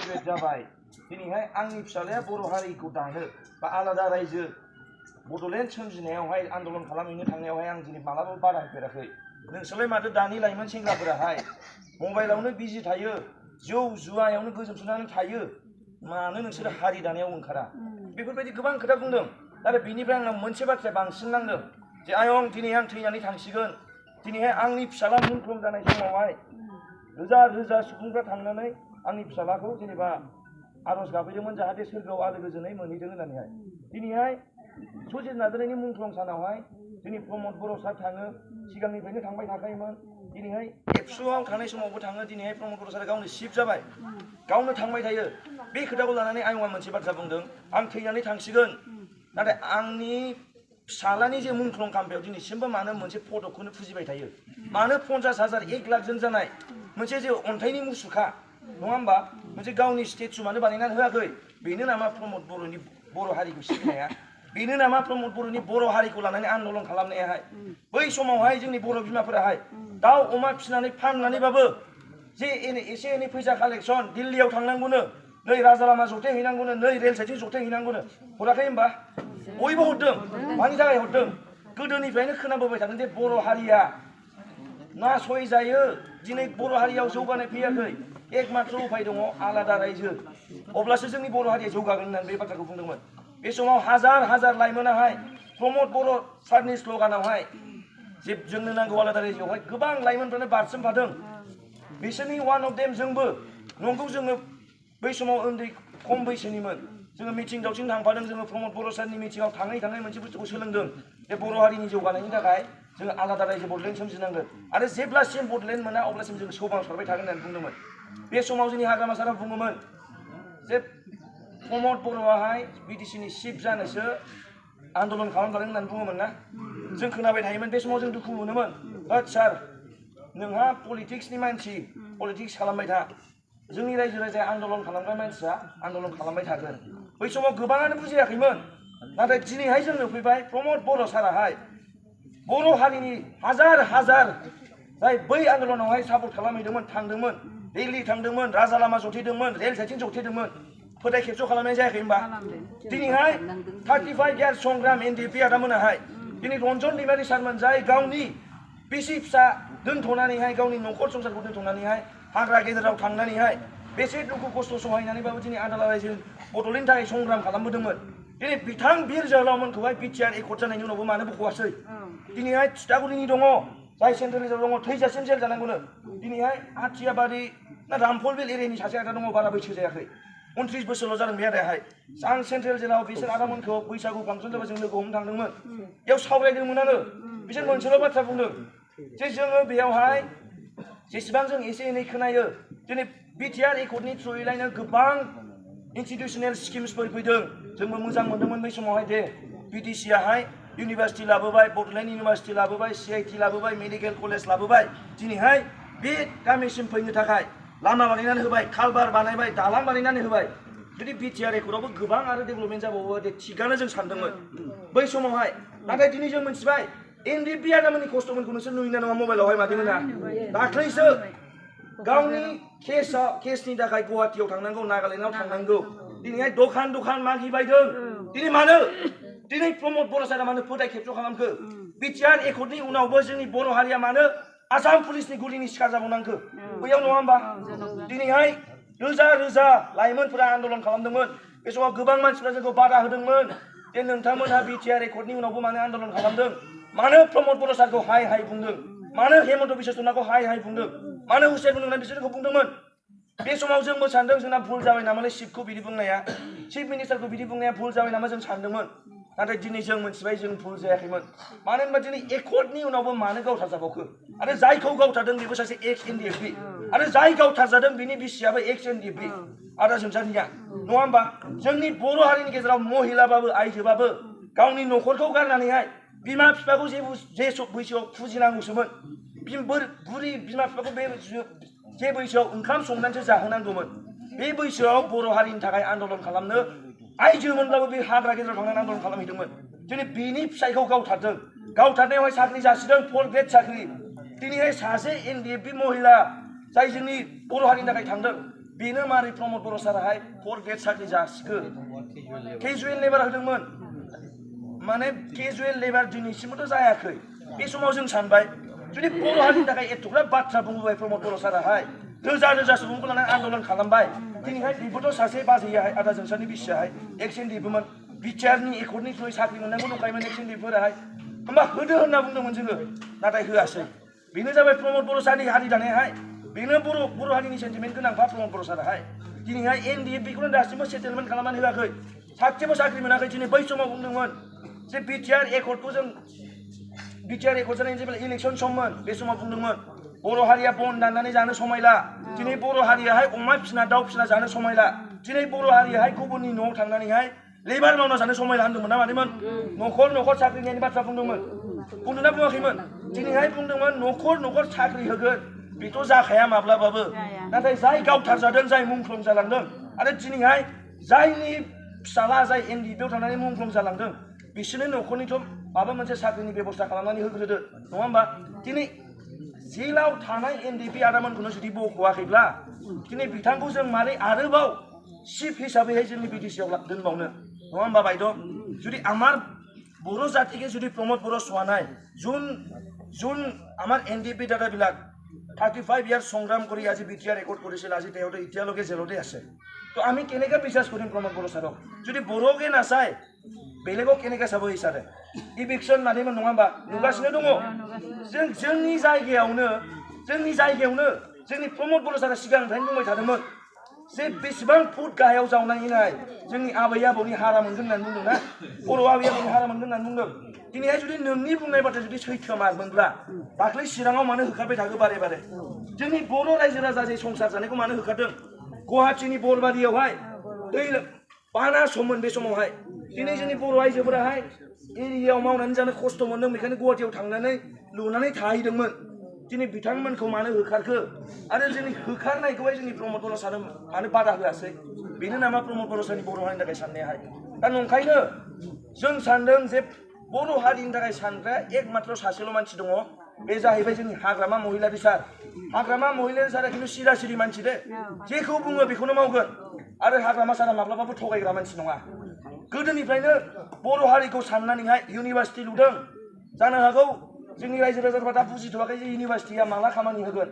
graduate जाबाय दिनैहाय आंनि फिसालाया बर' हारिखौ दानो बा आलादा रायजो बड'लेण्ड सोमजिनायावहाय आन्दलन खालामहैनो थांनायावहाय आं दिनै मालाबाबो बादा होफेराखै नोंसोरलाय माथो दानि लाइमोन सेंग्राफोराहाय मबाइलावनो बिजि थायो जौ जुवायावनो गोजोमसोनानै थायो मानो नोंसोर हारि दानायाव ओंखारा बेफोरबायदि गोबां खोथा बुंदों आरो बिनिफ्राय आंनाव मोनसे बाथ्राया बांसिन नांदों जे आयं दिनै आं थैनानै थांसिगोन दिनैहाय आंनि फिसाला मुंख्लं जानाय समावहाय रोजा रोजा सुबुंफ्रा थांनानै आंनि फिसालाखौ जेनेबा आर'ज गाबहैदोंमोन जाहाथे सोरगोआव आलो गोजोनै मोनहैदों होननानैहाय दिनैहाय सजित नार्जारिनि मुंख्लं सानावहाय जोंनि प्रमद बर' सार थाङो सिगांनिफ्रायनो थांबाय थाखायोमोन दिनैहाय एबसुआव थांनाय समावबो थाङो दिनैहाय प्रमद बर' सारा गावनो शिफ्ट जाबाय गावनो थांबाय थायो बे खोथाखौ लानानै आयंआ मोनसे बाथ्रा बुंदों आं थैनानै थांसिगोन नाथाय आंनि फिसालानि जे मुंख्लं खाम्फायाव दिनैसिमबो मानो मोनसे फटकखौनो फुजिबाय थायो मानो 50,000 1 लाख जन जानाय मोनसे जे अन्थाइनि मुसुखा नङा होमबा मोनसे गावनि स्टेचु मानो बानायनानै होआखै बेनो नामा प्रमद बर'नि बर' हारिखौ सिबिनाया बेनो नामा प्रमद बर'नि बर' हारिखौ लानानै आन्दलन खालामनायाहाय बै समावहाय जोंनि बर' बिमाफोराहाय दाउ अमा फिसिनानै फाननानैबाबो जे एसे एनै फैसा कालेक्सन दिल्लीयाव थांनांगौनो नै राजा लामा जथायहैनांगौनो नै रेल साइडजों जथायहैनांगौनो हराखै होमबा बयबो हरदों मानि थाखाय हरदों गोदोनिफ्रायनो खोनाबोबाय थादों जे बर' हारिया नासयजायो दिनै बर' हारियाव जौगानाय फैयाखै एकमात्र उपाय दङ आलादा रायजो अब्लासो जोंनि बर' हारिया जौगागोन होननानै बे बाथ्राखौ बुंदोंमोन बे समाव हाजार हाजार लाइमोनाहाय प्रमद बर' सारनि स्लगानावहाय जे जोंनो नांगौ आलादा रायजोआवहाय गोबां लाइमोनफ्रानो बारसोमफादों बिसोरनि वान अफ देम जोंबो नंगौ जोङो बै समाव उन्दै खम बैसोनिमोन जोङो मिथिं दावथिं थांफादों जोङो प्रमद बर' सारनि मिथिङाव थाङै थाङै मोनसे बुस्थुखौ सोलोंदों जे बर' हारिनि जौगानायनि थाखाय जोङो आलादा रायजो बड'लेण्ड सोमजिनांगोन आरो जेब्लासिम बड'लेण्ड मोना अब्लासिम जों सोमावसारबाय थागोन होननानै बुंदोंमोन बे समाव जोंनि हाग्रामा सारा बुङोमोन जे प्रमद बर'आहाय बिटिसिनि चिफ जानोसो आन्दलन खालामजादों होननानै बुङोमोन ना जों खोनाबाय थायोमोन बे समाव जों दुखु मोनोमोन होद सार नोंहा पलिटिक्सनि मानसि पलिटिक्स खालामबाय था जोंनि रायजो राजाया आन्दलन खालामग्रा मानसिया आन्दलन खालामबाय थागोन बै समाव गोबाङानो बुजियाखैमोन नाथाय दिनैहाय जों नुफैबाय प्रमद बर' साराहाय बर' हारिनि हाजार हाजार जाय बै आन्दलनावहाय सापर्ट खालामहैदोंमोन थांदोंमोन दिल्ली थांदोंमोन राजा लामा जथेदोंमोन रेल साइडथिं जथेदोंमोन फोथाय खेबस' खालामनाय जायाखै होनबा दिनैहाय 35 यार्स संग्राम एनडिएफबि आदामोनाहाय दिनै रन्जन दैमारि सारमोन जाय गावनि बिसि फिसा दोनथ'नानैहाय गावनि न'खर संसारखौ दोनथ'नानैहाय हाग्रा गेजेराव थांनानैहाय बेसे दुखु खस्थ' सहायनानैबाबो दिनै आदाला रायजो बड'लेण्डनि थाखाय संग्राम खालामबोदोंमोन दिनै बिथां बिर जोहोलावमोनखौहाय बिटिआर एकर्ड जानायनि उनावबो मानो बख'वासै दिनैहाय थिथागुरिनि दङ जाय सेन्ट्रेल रिजार्भ दङ थैजासिम जेल जानांगौनो दिनैहाय आथियाबारि ना रामफलबिल एरियानि सासे आदा दङ बारा बैसो जायाखै 29 बोसोरल' जादों बे आदायाहाय आं सेन्ट्रेल जेलाव बिसोर आदामोनखौ बैसागु फांसन जाबा जों लोगो हमनो थांदोंमोन बेयाव सावरायदोंमोनानो बिसोर मोनसेल' बाथ्रा बुंदों जे जोङो बेयावहाय जेसेबां जों एसे एनै खोनायो दिनै बिटिआर एकर्डनि थ्रुयैलायनो गोबां इनस्टिटिउसनेल स्किम्सफोर फैदों जोंबो मोजां मोनदोंमोन बै समावहाय दे बिटिसिआहाय इउनिभार्सिटि लाबोबाय बड'लेण्ड इउनिभार्सिटि लाबोबाय सिआइटि लाबोबाय मेडिकेल कलेज लाबोबाय दिनैहाय बे गामिसिम फैनो थाखाय लामा बानायनानै होबाय कालभार बानायबाय दालां बानायनानै होबाय जुदि बिटिआर एकर्डआवबो गोबां आरो डेभेलपमेन्ट जाबावो दे थिगानो जों सानदोंमोन बै समावहाय नाथाय दिनै जों मोनथिबाय एनडिएफबि आदामोननि खस्थ'मोनखौ नोंसोर नुयोना नङा मबाइलावहाय मादैमोना दाख्लैसो गावनि केसनि थाखाय गुवाहाटियाव थांनांगौ नागालेण्डआव थांनांगौ दिनैहाय दखान दखान मागिबायदों दिनै मानो दिनै प्रमद बर' सारा मानो फोथाय खेबस' खालामखो बिटिआर एकर्डनि उनावबो जोंनि बर' हारिया मानो आसाम पुलिसनि गुलिनि शिकार जाबावनांखो बैयाव नङा होमबा दिनैहाय रोजा रोजा लाइमोनफोरा आन्दलन खालामदोंमोन बे समाव गोबां मानसिफ्रा जोंखौ बादा होदोंमोन जे नोंथांमोनहा बिटिआर एकर्डनि उनावबो मानो आन्दलन खालामदों मानो प्रमद बर' सारखौ हाय हाय बुंदों मानो हेमन्त बिश्व शर्माखौ हाय हाय बुंदों मानो हुसेन बुंदों बिसोरखौ बुंदोंमोन बे समाव जोंबो सानदों जोंना भुल जाबाय नामालै चिफखौ बिदि बुंनाया चिफ मिनिस्टारखौ बिदि बुंनाया भुल जाबाय नामा जों सानदोंमोन नाथाय दिनै जों मोनथिबाय जों भुल जायाखैमोन मानो होनबा दिनै एकर्डनि उनावबो मानो गावथारजाबावखो आरो जायखौ गावथारदों बेबो सासे एक्स एनडिएफबि आरो जाय गावथारजादों बिनि बिसियाबो एक्स एनडिएफबि आदा जोंसारनिया नङा होमबा जोंनि बर' हारिनि गेजेराव महिलाबाबो आइजोबाबो गावनि न'खरखौ गारनानैहाय बिमा बिफाखौ जे बैसोआव फुजिनांगौसोमोन बुरि बिमा बिफाखौ बे जे बैसोआव ओंखाम संनानैसो जाहोनांगौमोन बे बैसोआव बर' हारिनि थाखाय आन्दलन खालामनो आइजोमोनब्लाबो बे हाग्रा गेजेराव थांनानै आन्दलन खालामहैदोंमोन दिनै बिनि फिसायखौ गावथारदों गावथारनायावहाय साख्रि जासिदों 4 ग्रेड साख्रि दिनैहाय सासे एनडिएफबि महिला जाय जोंनि बर' हारिनि थाखाय थांदों बेनो मारै प्रमद बर' साराहाय 4 ग्रेड साख्रि जासिखो केजुएल लेबार होदोंमोन माने केजुएल लेबार दिनैसिमबोथ' जायाखै बे समाव जों सानबाय जुदि बर' हारिनि थाखाय एथ'ग्राब बाथ्रा बुंबाय प्रमद बर' साराहाय रोजा रोजा सुबुंखौ लानानै आन्दलन खालामबाय दिनैहाय बेबोथ' सासे बाजैयाहाय आदा जोंसारनि बिसियाहाय एक्सेन्डिबोमोन बिटिआरनि एकर्डनि थ्रुयै साख्रि मोननांगौ दंखायोमोन एक्सेन्डिफोराहाय होमबा होदो होनना बुंदोंमोन जोङो नाथाय होआसै बेनो जाबाय प्रमद बर' सारनि हारि दानायाहाय बेनो बर' हारिनि सेन्टिमेन्ट गोनांफा प्रमद बर' साराहाय दिनैहाय एनडिएफबिखौनो दासिमबो सेटेलमेन्ट खालामनानै होआखै सासेबो साख्रि मोनाखै दिनै बै समाव बुंदोंमोन जे बिटिआर एकर्डखौ जों बिटिआर एकर्ड जानायनि जेब्ला इलेक्सन सममोन बे समाव बुंदोंमोन बर' हारिया बन दाननानै जानो समायला दिनै बर' हारियाहाय अमा फिसिना दाउ फिसिना जानो समायला दिनै बर' हारियाहाय गुबुननि न'आव थांनानैहाय लेबार मावना जानो समायला होनदोंमोन ना मादैमोन न'खर न'खर साख्रि होनायनि बाथ्रा बुंदोंमोन बुंदोंना बुङाखैमोन दिनैहाय बुंदोंमोन न'खर न'खर साख्रि होगोन बेथ' जाखाया माब्लाबाबो नाथाय जाय गावथारजादों जाय मुंख्लं जालांदों आरो दिनैहाय जायनि फिसाला जाय एनडिएफआव थांनानै मुंख्लं जालांदों बिसोरनो न'खरनिथ' माबा मोनसे साख्रिनि बेबस्था खालामनानै होग्रोदो नङा होमबा दिनै जेलाव थानाय एनडिएफबि आदामोनखौनो जुदि बख'वाखैब्ला दिनै बिथांखौ जों मारै आरोबाव चिफ हिसाबैहाय जोंनि बिटिसिआव दोनबावनो नङा होमबा बायद' जुदि আমার বড়ো জাতিকে যদি প্রমোদ বড়ো চোৱা নাই যোন আমাৰ এনডিএফবি দাদাবিলাক 35 ইয়াৰ সংগ্ৰাম কৰি আজি বিটিআৰ ৰেকৰ্ড কৰিছিল আজি তেওঁতো এতিয়ালৈকে জেলতে আছে তো আমি কেনেকৈ বিশ্বাস কৰিম প্ৰমোদ বড়ো ছাৰক যদি বড়োকে নাচায় বেলেগক কেনেকৈ চাব বিচাৰে ইভিকশ্যন মাৰিব নङा होमबा नुगासिनो दङ जोंनि जायगायावनो जोंनि प्रमोद बर' सारा सिगांनिफ्रायनो बुंबाय थादोंमोन जे बेसेबां फुट गाहायाव जावनायनाय जोंनि आबै आबौनि हारा मोनगोन होननानै बुंदों ना बर' आबै आबौनि हारा मोनगोन होननानै बुंदों दिनैहाय जुदि नोंनि बुंनाय बाथ्राया जुदि सैथो मारमोनब्ला दाख्लै चिराङाव मानो होखारबाय थाखो बारे बारे जोंनि बर' रायजो राजा जे संसार जानायखौ मानो होखारदों गुवाहाटीनि बरबारियावहाय दै बाना सममोन बे समावहाय दिनै जोंनि बर' आइजोफोराहाय एरियायाव मावनानै जानो खस्थ' मोनदों बेखायनो गुवाहाटीयाव थांनानै लुनानै थाहैदोंमोन दिनै बिथांमोनखौ मानो होखारखो आरो जोंनि होखारनायखौहाय जोंनि प्रमोद बर' सारा मानो बादा होआसै बेनो नामा प्रमोद बर' सारनि बर' हारिनि थाखाय साननायाहाय दा नंखायनो जों सानदों जे बर' हारिनि थाखाय सानग्राया एकमात्र सासेल' मानसि दङ बे जाहैबाय जोंनि हाग्रामा महिलारि सार हाग्रामा महिलारि सारा खिन्थु सिदा सिरि मानसि दे जेखौ बुङो बेखौनो मावगोन आरो हाग्रामा सारा माब्लाबाबो थगायग्रा मानसि नङा गोदोनिफ्रायनो बर' हारिखौ साननानैहाय इउनिभार्सिटि लुदों जानो हागौ जोंनि रायजो राजाफ्रा दा बुजिथ'वाखै जे इउनिभार्सिटिया माला खामानि होगोन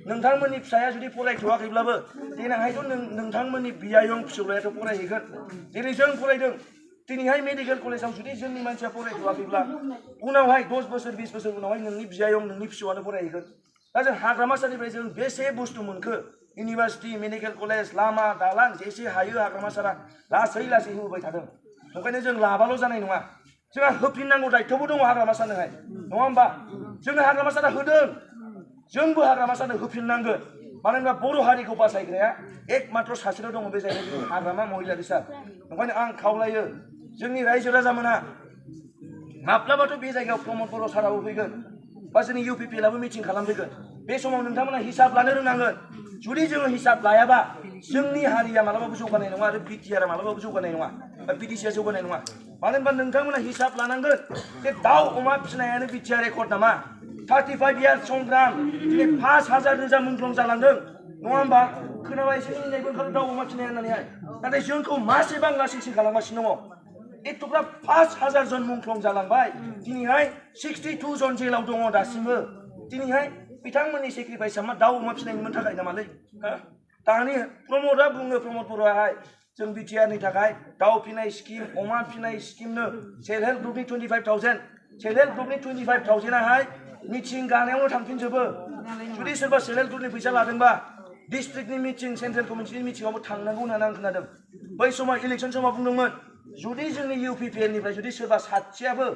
नोंथांमोननि फिसाया जुदि फरायथ'वाखैब्लाबो देनांहायथ' नोंथांमोननि बियायं फिसौलायाथ' फरायहैगोन जेरै जों फरायदों दिनैहाय मेडिकेल कलेजाव जुदि जोंनि मानसिया फरायथ'वाखैब्ला उनावहाय 10 बोसोर 20 बोसोर उनावहाय नोंनि बियायं नोंनि फिसौआनो फरायहैगोन दा जों हाग्रामा सारनिफ्राय जों बेसे बुस्थु मोनखो इउनिभार्सिटि मेडिकेल कलेज लामा दालां जेसे हायो हाग्रामा सारा लासै लासै होबोबाय थादों ओंखायनो जों लाबाल' जानाय नङा जोंहा होफिननांगौ दायथ'बो दङ हाग्रामा सारनोहाय नङा होमबा जोंनो हाग्रामा सारा होदों जोंबो हाग्रामा सारनो होफिननांगोन मानो होनबा बर' हारिखौ बासायग्राया एकमात्र सासेल' दङ बे जाहैबाय जोंनि हाग्रामा महिलारि सार ओंखायनो आं खावलायो जोंनि रायजो राजामोना माब्लाबाथ' बे जायगायाव प्रमोद बर' साराबो फैगोन बा जोंनि इउपिपिएलआबो मिटिं खालामफैगोन बे समाव नोंथांमोना हिसाब लानो रोंनांगोन जुदि जोङो हिसाब लायाबा जोंनि हारिया मालाबाबो जौगानाय नङा आरो बिटिआरआ मालाबाबो जौगानाय नङा बा बिटिसिआ जौगानाय नङा मानो होनबा नोंथांमोना हिसाब लानांगोन जे दाउ अमा फिसिनायानो बिटिआर रेकर्ड नामा 35 यार संग्राम दिनै 5000 रोजा मुंख्लं जालांदों नङा होमबा खोनाबाय एसे मिनिनायबो ओंखारो दाउ अमा फिसिनाय होननानैहाय नाथाय जोंखौ मासेबां लासिंसिं खालामगासिनो दङ एथ'ग्राब 5000 जन मुंख्लं जालांबाय दिनैहाय 62 जन जेलाव दङ दासिमबो दिनैहाय बिथांमोननि सेक्रिफाइसआ मा दाउ अमा फिसिनायनि थाखाय नामालै दानि प्रमोदआ बुङो प्रमोद बर'आहाय जों बिटिआरनि थाखाय दाउ फिनाय स्किम अमा फिनाय स्किमनो सेल्फ हेल्प ग्रुपनि 25000 सेल्फ हेल्प ग्रुपनि 25000आहाय मिटिं गानायावनो थांफिनजोबो जुदि सोरबा सेल्फ हेल्प ग्रुपनि फैसा लादोंबा डिस्ट्रिक्टनि मिटिं सेन्ट्रेल कमिटिनि मिटिंआवबो थांनांगौ होननानै आं खोनादों बै समाव इलेक्सन समाव बुंदोंमोन जुदि जोंनि इउपिपिएलनिफ्राय जुदि सोरबा सासेयाबो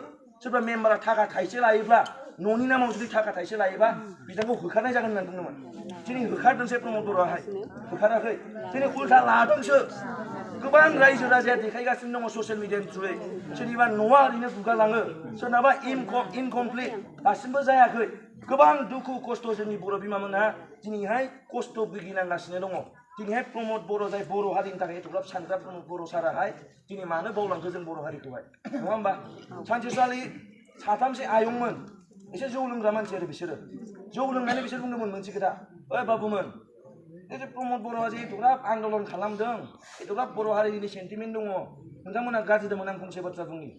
सोरबा मेम्बारा थाखा थाइसे लायोब्ला न'नि नामाव जुदि थाखा थाइसे लायोबा बिथांखौ होखारनाय जागोन होननानै बुंदोंमोन दिनै होखारदोंसै प्रमोद बर'आहाय होखाराखै दिनै उल्था लादोंसो गोबां रायजो राजाया देखायगासिनो दङ ससियेल मिडियानि थ्रुयै सोरनिबा न'आ ओरैनो गुगालाङो सोरनाबा इनकमप्लिट दासिमबो जायाखै गोबां दुखु खस्थ' जोंनि बर' बिमामोनहा दिनैहाय खस्थ' भुगिनांगासिनो दङ दिनैहाय प्रमोद बर' जाय बर' हारिनि थाखाय एथ'ग्राब सानग्रा प्रमोद बर' साराहाय दिनै मानो बावलांखो जों बर' हारिखौहाय नङा होमबा सानसेखालि साथामसे आयंमोन एसे जौ लोंग्रा मानसि आरो बिसोरो जौ लोंनानै बिसोर बुंदोंमोन मोनसे खोथा ओइ बाबुमोन 이제 प्रमद बर' हारि एथ'ग्राब आन्दलन खालामदों एथ'ग्राब बर' हारिनि सेन्टिमेन्ट दङ नोंथांमोना गाज्रिदोंमोन आं फंसे बाथ्रा बुंनि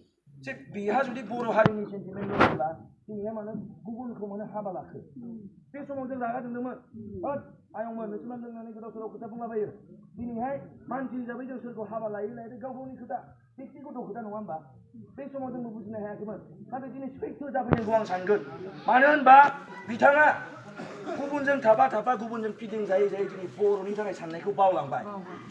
जे बेहा जुदि बर' हारिनि सेन्टिमेन्ट दङब्ला दिनैहाय मानो गुबुनखौ मानो हाबा लाखो बे समाव जों रागा जोंदोंमोन आयंमोन नोंसोर लोंनानै गोदाव सोराव खोथा बुंलाबायो दिनैहाय मानसि हिसाबै जों सोरखौ हाबा लायो लायो गाव गावनि खोथा बेक्तिगत खोथा नङा होमबा बे समाव जोंबो बुजिनो हायाखैमोन नाथाय दिनै सैथो जाफैनायखौ आं सानगोन मानो होनबा बिथाङा गुबुनजों थाफा थाफा गुबुनजों फिदिं जायै जायै दिनै बर'नि थाखाय साननायखौ बावलांबाय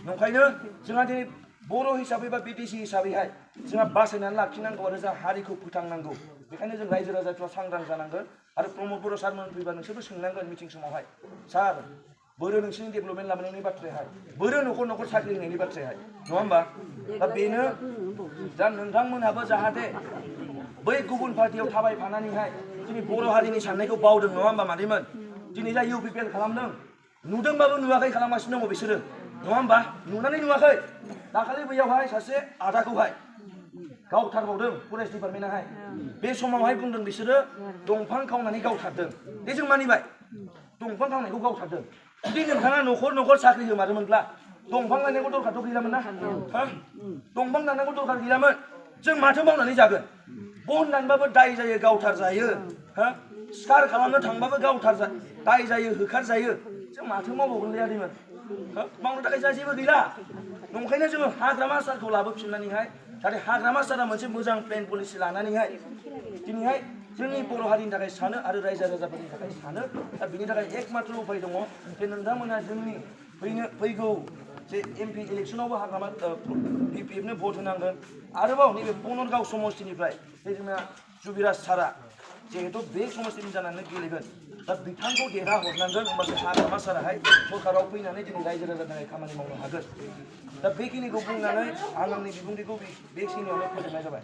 नंखायनो जोंहा दिनै बर' हिसाबै बा बिटिसि हिसाबैहाय जोंहा बासायनानै लाखिनांगौ आरो जोंहा हारिखौ फोथांनांगौ बेखायनो जों रायजो राजाफ्रा सांग्रां जानांगोन आरो प्रमद बर' सारमोन फैबा नोंसोरबो सोंनांगोन मिटिं समावहाय सार बोरो नोंसिनि डेभेलपमेन्ट लाबोनायनि बाथ्रायाहाय बोरो न'खर न'खर साख्रि होनायनि बाथ्रायाहाय नङा होमबा दा बेनो दा नोंथांमोनहाबो जाहाथे बै गुबुन पार्टियाव थाबायफानानैहाय दिनै बर' हारिनि साननायखौ बावदों नङा होमबा मादैमोन दिनै जा इउपिपिएल खालामदों नुदोंबाबो नुवाखै खालामगासिनो दङ बिसोरो नङा होमबा नुनानै नुवाखै दाखालि बैयावहाय सासे आदाखौहाय गावथारबावदों फरेस्ट डिपार्टमेन्टआहाय बे समावहाय बुंदों बिसोरो दंफां खावनानै गावथारदों बे जों मानिबाय दंफां खावनायखौ गावथारदों जुदि नोंथाङा न'खर न'खर साख्रि होमारोमोनब्ला दंफां लायनांगौ दरखारथ' गैलामोन ना दंफां दाननांगौ दरखार गैलामोन जों माथो मावनानै जागोन बन दानबाबो दाय जायो गावथार जायो सिखार खालामनो थांबाबो गावथार दाय जायो होखार जायो जों माथो मावबावगोनलै आदैमोन मावनो थाखाय जोंहा जेबो गैला नंखायनो जोङो हाग्रामा सारखौ लाबोफिननानैहाय जाहाथे हाग्रामा सारा मोनसे मोजां प्लेन पलिसि लानानैहाय दिनैहाय जोंनि बर' हारिनि थाखाय सानो आरो रायजो राजाफोरनि थाखाय सानो दा बिनि थाखाय एकमात्र उपाय दङ जे नोंथांमोनहा जोंनि फैगौ जे एमपि इलेक्सनावबो हाग्रामा बिपिएफनो भट होनांगोन आरोबाव नैबे बनरगाव समस्तिनिफ्राय जे जोंना जुबिराज सारा जिहेतु बे समस्तिनि जानानै गेलेगोन दा बिथांखौ देरहा हरनांगोन होमबासो हाग्रामा साराहाय सरकाराव फैनानै दिनै रायजो राजानि थाखाय खामानि मावनो हागोन दा बेखिनिखौ बुंनानै आं आंनि बिबुंथिखौ बेखिनियावनो फोजोबनाय जाबाय